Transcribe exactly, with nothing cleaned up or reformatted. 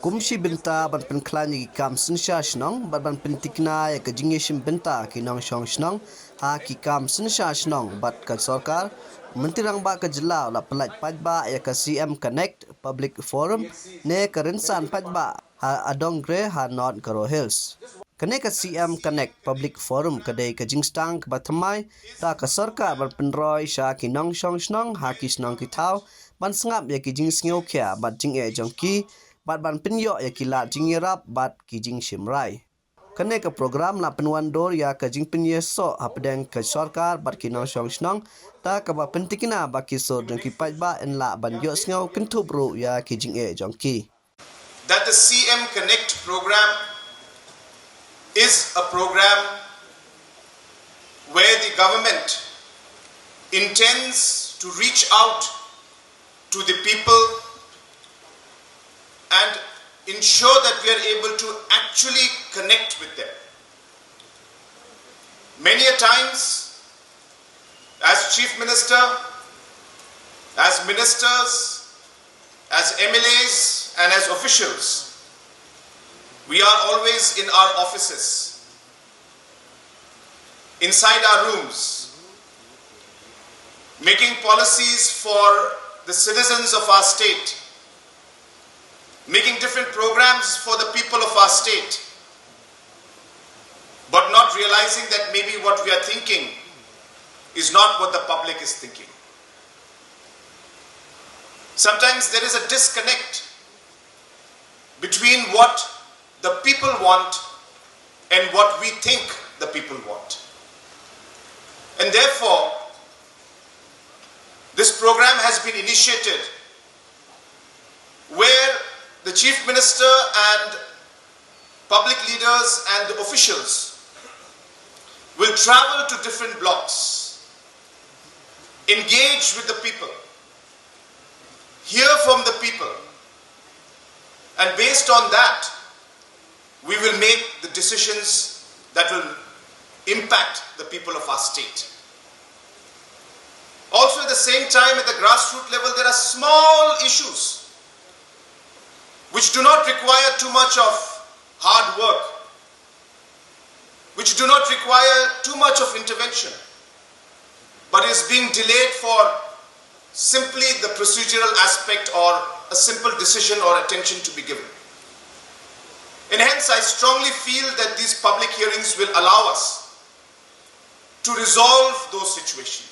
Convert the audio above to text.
Kum shi bynta ban pynkhlaiñ ïa ki kam synshar shnong bad ban pyntikna ïa ka jingïashim bynta ki nongshong shnong ha ki kam synshar shnong bad ka sorkar, Myntri Rangbah ka jylla u la pynlait paidbah ïa ka C M Connect Public Forum ne ka rynsan paidbah ha Adonggre ha North Garo Hills. Kane ka C M Connect Public Forum ka dei ka jingstad kaba thymmai da ka sorkar ban pynroi sha ki nongshong shnong ha ki shnong ki thaw ban sngap ïa ki jingsngewkhia bad jingeh jong ki bad ban pynïoh ïa ki lad jingïarap bad ki jingshim rai. Kane ka program la pynwandur ïa ka jingpynïasoh hapdeng ka sorkar bad ki nongshong shnong da kaba pyntikna ba ki sur jong ki paidbah yn lah ban ïohsngew kynthup ruh ïa ki jingeh jong ki. That the C M Connect program is a program where the government intends to reach out to the people and ensure that we are able to actually connect with them. Many a times, as Chief Minister, as ministers, as M L As, and as officials, we are always in our offices, inside our rooms, making policies for the citizens of our state, making different programs for the people of our state, but not realizing that maybe what we are thinking is not what the public is thinking. Sometimes there is a disconnect between what the people want and what we think the people want. And therefore, this program has been initiated where the Chief Minister and public leaders and the officials will travel to different blocks, engage with the people, hear from the people, and based on that, we will make the decisions that will impact the people of our state. Also, at the same time, at the grassroots level, there are small issues which do not require too much of hard work, which do not require too much of intervention, but is being delayed for simply the procedural aspect or a simple decision or attention to be given. And hence, I strongly feel that these public hearings will allow us to resolve those situations.